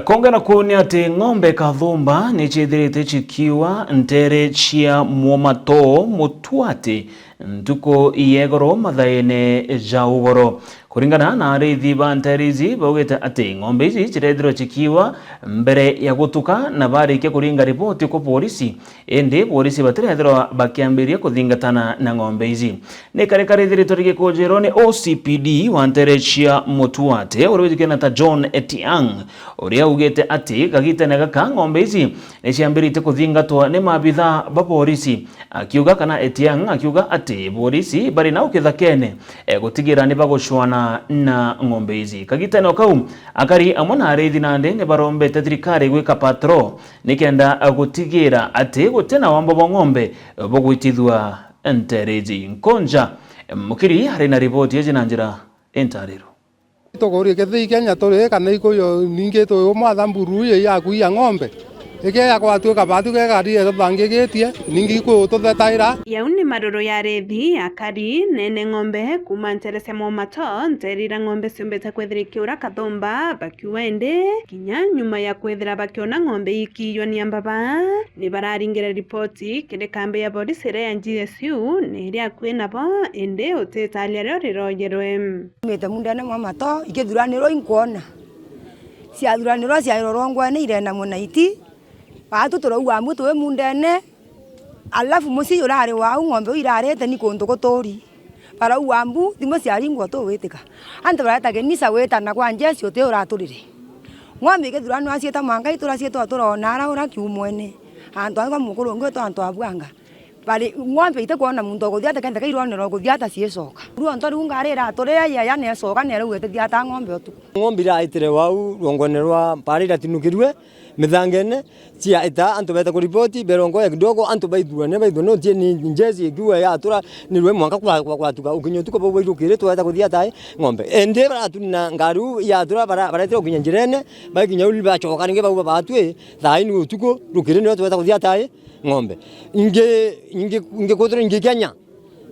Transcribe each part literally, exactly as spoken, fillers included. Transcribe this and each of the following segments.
Konge na kuu ni ati ng'ombe kathumba ni ciithirite cikiua nteere cia Mwomato Mutwati ntuku ya igoro mathaene ja ugoro. Kuringana na ariithi ba nteere iji, baugite ati ng'ombe iji cirethirwe cikiua mbere ya gutuka, na barikia kuringa riboti kwa borisi, indi borisi batirethirwa bakiambiria kuthingatana na ng'ombe iji. Ni kari karithiritwe rigikujirwa ni O C P D wa nteere cia Mutwati, uria wijikene ta John Etiang, uria augite ati kagitene gaka ng'ombe iji ni ciambiritie kuthingatwa ni maabitha ba borisi, akiuga kana Etiang akiuga ati borisi bari nau kithakene, e, gutigira ni bagucwana na ng'ombe iji. Kagitene o kau, akari amwe na ariithi nandi ni barombete thirikari gwika patrol nikenda gutigira ati gutina wamba bwa ng'ombe bugwitithua nteere iji. Nkonja Mukiri ari na riboti iji na njira intariro. Tukuria kithii Kenya turi kana ikuyu ningi twi umwe athamburu ii yakuia ng'ombe. Ikia gwatuika batu gegari etuthangigitie, ningi ikuyu tuthetaira. Yau ni maruru ya ariithi, akari, na ene ng'ombe kuuma nteere cia Mwomato, nteere iria ng'ombe ciumbite kwithira ikiura kathumba, bakiuga indi kinya nyuma ya kwithira bakiona ng'ombe ikiiywa ni ambaba, ni bararingire ripoti kiri kambi ya borisi iria ya G S U, na iria akui nabo, indi utitaria rio rirogerwe. Umite mundene mwa mato, ikithuranirwa inkwona. Ciathuranirwa ciairwa rongwene irena munaiti, baatu turauga mbu twi mundene, alafu mucii jurari wau ng'ombe uu irarite ni kuntu guturi. Barauga mbu thimu ciaringwa tugwitika. Antu bareta kinisa gwitana kwa njeci uti uraturire. Ng'ombe ikithuranirwa ciita mwanka itura ciitwa turona ara ura kiumwene. Antu aba mukuru ungi witwa antu a Bwanga. Bari ng'ombe itikwona muntu okuthia ata kenda kaironera okuthia ata ciicoka. Ruo nto riu ngari iraturia ya ya necoka nerauga itithia ata ng'ombe utuku. Ng'ombe iraitire wau rwongone rwa mpara iratinukirue mithangene cia ita antu beta kuripoti berongo ya kidogo antu baithuane baithuane utie ni njeci ikiwa ya atura ni rwe mwanka kwa kwa kwatuka ukinyo tuko bau bairukire tweta kuthia tai ng'ombe ende baratunina ngari u ya atura bara baretire ukinya njirene baikinya uli bacoka ringi bau batwi thaini utuku rukire nio tweta kuthia tai ng'ombe. Ingi, ingi, ingi kwithirwa ingi Kenya,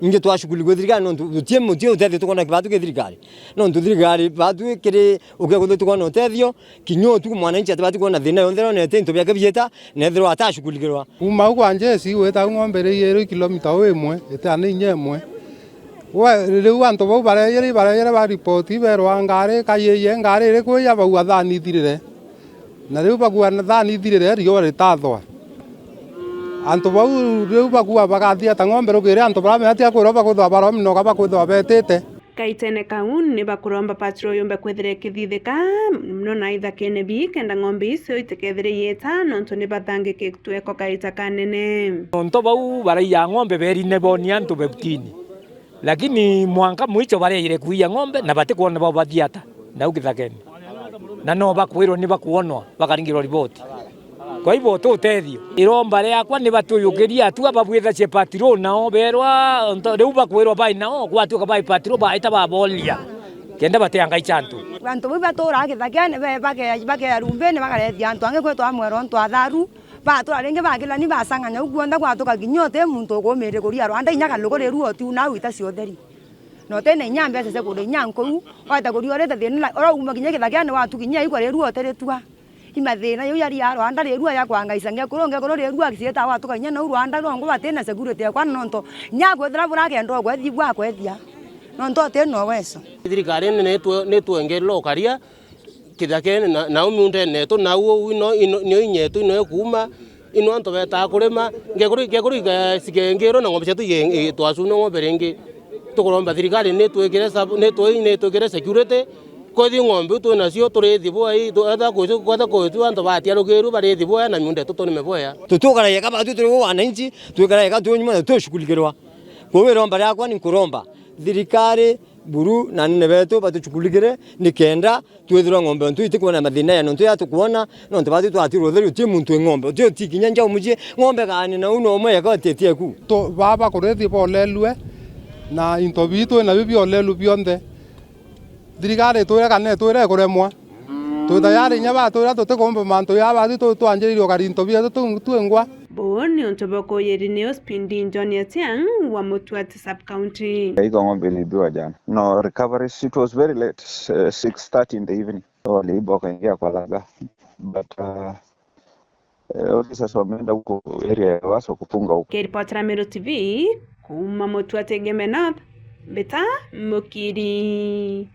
ingi twashukuri gwi thirikari nontu tutie mutie utethio tukwona kibatu ki thirikari. Nontu thirikari batu kiri ukia kwithirwa tukwona utethio, kinya utuku mwananchi atibati kwona thina yonthe ronete into biake bieta, nethirwa atashukurikirwa. Kuuma au kwa njeci gwita au ng'ombe iri iri kilomita u imwe, itiana inya imwe. We, riu antu bau bareyire, bareyire ba ripoti, berwa ngari kayeye, ngari iri kwiya bau athani ithirire. Na riu bagua thani ithirire, riua ritathwa. Antu bau riu bagua bagathia ta ng'ombe rukiri antu baria meatia kwirwa bakwithwa barominoga bakwithwa betite. Kaitene kau ni bakuromba patrol yumbe kwithira ikithithika mono na ithakene bii kenda ng'ombe icio itikethire iita nontu ni bathangikitwe ko kaita kanene. Nontu bau baraiya ng'ombe berine boni antu bebutini. Lakini mwanka mwicho bareire kuiya ng'ombe na batikwona bao bathiata nau kithakene. Na no bakwirwa ni bakwonwa, bakaringirwa riboti. Kwa hivyo tutethio. Iromba riakwa ni batuyukirie atua babwithacie patrol nao berwa nto-, riu bakwirwa bai nao gwatuka bai patrol baita baboria. Kenda bateanga ichantu. Antu bau baturaga kithakene be bake-, bakeya rumbini bakarethia antu angi kwitwa amwero antu atharu. Batura ringi bakilani basang'anya u kuonthe gwatuka kinya uti muntu ukuumirire kuria rwanda inya kalugu riru oti u nau ita cia utheri. Na uti na inya mbeca cia kuria inya nkuu, weta kuria urite thina na urauma kinya kithakene watu kinya igwa riru utiritua. I mathina jau jaria rwanda riru aja kwangaisa ngekuru ngekuru riru akisieta watuka kinya nau rwanda rwongo bati na security yakwa nontu inya akwethira burakenda ukwethia ibwa akwethia. Nontu uti na uwezo. Thirikari ni nitwe-, nitwengerera ukaria, kithakene na, nau miundene yetu, nau uu ino, ino, nio inyetu, ino ikuuma, ino antu betaa kurima, ngekuru, ngekuru igacikengirwe na ng'ombe cietu ige-, i-, twacunwa ng'ombe ringi. Tukuromba thirikari nitwikire sub-, nitwi-, nitwikire security, kwethi ng'ombe iu twi nacio turithi bwai, tu-, etha kucu-, kwetha kucu antu batiarukirwe barithi bwaya na miunda yetu tunime bwaya. Tutukaragia kama tu turi wananchi, twikaragia ka turi nyuma na tushughulikirwa. Kwa hiyo iromba riakwa ni nkuromba thirikari, buru na anene betu batushughulikire nikenda twithirwa ng'ombe ontu itikwona mathina ya nontu ya tukwona, nontu batu twatirwe utheri uti muntu wi ng'ombe, uti uti kinya njau mucii, ng'ombe kaani na uu no umwe yaka utietie ku. Tu-, baba kurithi bolelue, na into bitu nabio biolelu bionthe. Thirikari itwire kana itwire ikuremwa. Twi tayari inya batwira tutikumba mantu ya batu tu-, twanjiririe ukari into bietu tu-, twingwa. Buu ni untu bwa kuyiri ni Ospindi John Atiang wa Mutuati Sub-County. Iko ng'ombe iliibiwa jana. No recoveries, it was very late, uh, six thirty in the evening. So waliiba wakaingia kwa laga. but uh, eh, officers wameenda huko area ya Waso kufunga huko. Kiripotera Meru T V kuuma Mutua Tegeme North, Mbita Mukiri.